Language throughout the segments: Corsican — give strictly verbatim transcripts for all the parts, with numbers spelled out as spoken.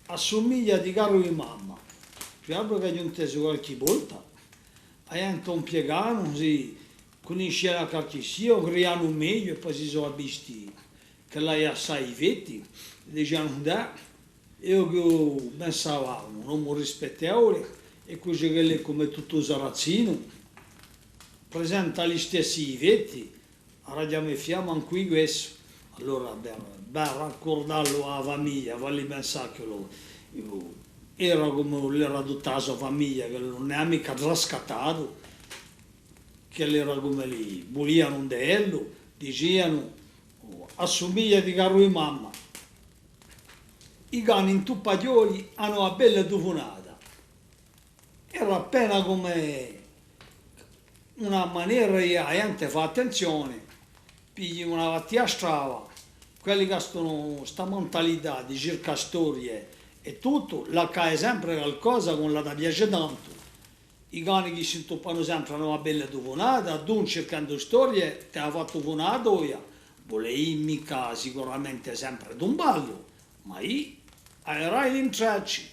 Assumiglia di carru di mamma. Ci hè altru ch'aghju intesu qualchì volta. A ghjente ùn pieganu, si cunniscianu à qualchissia, o crianu megliu è po si sò avvisti ch'ellu avia assai difetti, dicianu, dà, eiu chì pensava un omu rispettevule, è cusì ch'ellu hè cum'è tuttu sarazzinu, presenta listessi difetti, Ara chjama è fiamma ancu quessu. Allora, bè, bè, raccurdallu à a famiglia, falli pensà ch'ellu, era cum'ellu era tutta a so famiglia, ch'ellu ùn l'hà micca trascattatu, ch'ellu era cum'elli vulianu d'ellu, dicianu, assumiglia di carru di mamma. I cani intuppachjoli anu a pelle tufunata. Era appena cum'è una manera di, a ghjente fà attenzione, pigli una vattia strava, quelli chì anu sta mentalità di circà storie è tuttu, l'accade sempre qualcosa chì ùn l'hà da piace tantu. I cani chì s'intuppanu sempre anu a pelle tufunata, tù circhendu storie, t'hà fattu tufunà a toia, vole dì micca sicuramente sempre d'un ballu, ma i averai l'intracci.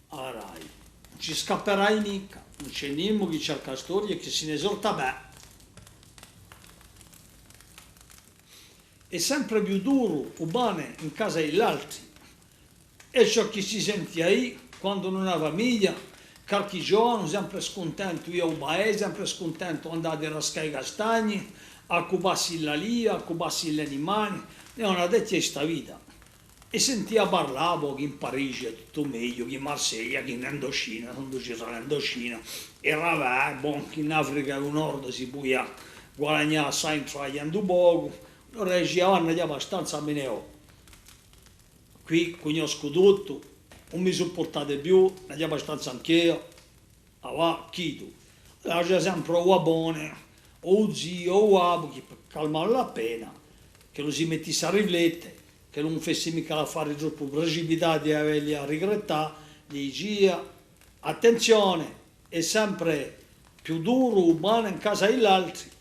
Ara, ùn ci scapperai micca, ùn ci hè nimu chì cerca storie è chì si ne sorta bè. Hè sempre più duru u pane in casa di l'altri. Hè ciò chì si sente quandu in una famiglia, qualchì ghjovanu sempre scuntentu, eiu u paese, sempre scuntentu, andà à rascà i castagni, à cuppassi l'aliva, à cuppassi l'animali, hè una techja di sta vita. È sentia parlà po chì in Parigi hè tuttu megliu, chì in Marseglia, chì in Indocina, quandu ci sarà l'Indocina, è ravà, bon, chì in Africa di u Nord si pudia guadagnà assai travagliendu pocu, allora dicia, ah, n'aghju abbastanza, mi ne vò. Quì cunnoscu tuttu, ùn mi suppurtate più, n'aghju abbastanza anch'eiu. Avà, chì tù. Allora ci hè sempre u babbone, o u ziu, o u babbu, chì per calmà l'appena, ch'ellu si mettissi à riflette, ch'ellu ùn fessi micca l'affari troppu precipitati è avelli à rigrettà, li dicia, attenzione, hè sempre più duru u pane in casa di l'altri.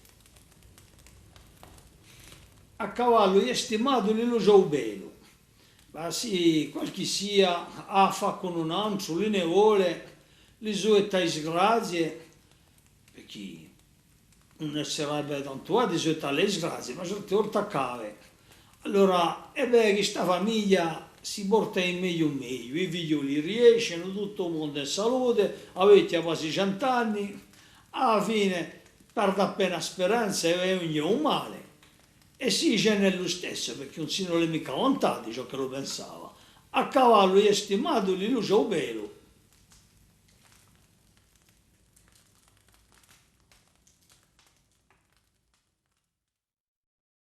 À cavallu di esti matuli luce u pelu. Ma sì, qualchissia hà à fà cun un antru, li ne vole, li sò e disgrazie, perchè ùn sarebbe tantu à di sò e disgrazie, ma certe volte accade. Allora, è bè, chì sta famiglia si porta di megliu in megliu, i figlioli riescenu, tuttu u mondu in salute, a vechja quasi cent'anni, à a fine perde appena speranza è vene un male. È si dice ellu stessu, perchè ùn si ne vole micca vantà di ciò ch'ellu pensava. À cavallu di esti matuli luce u pelu,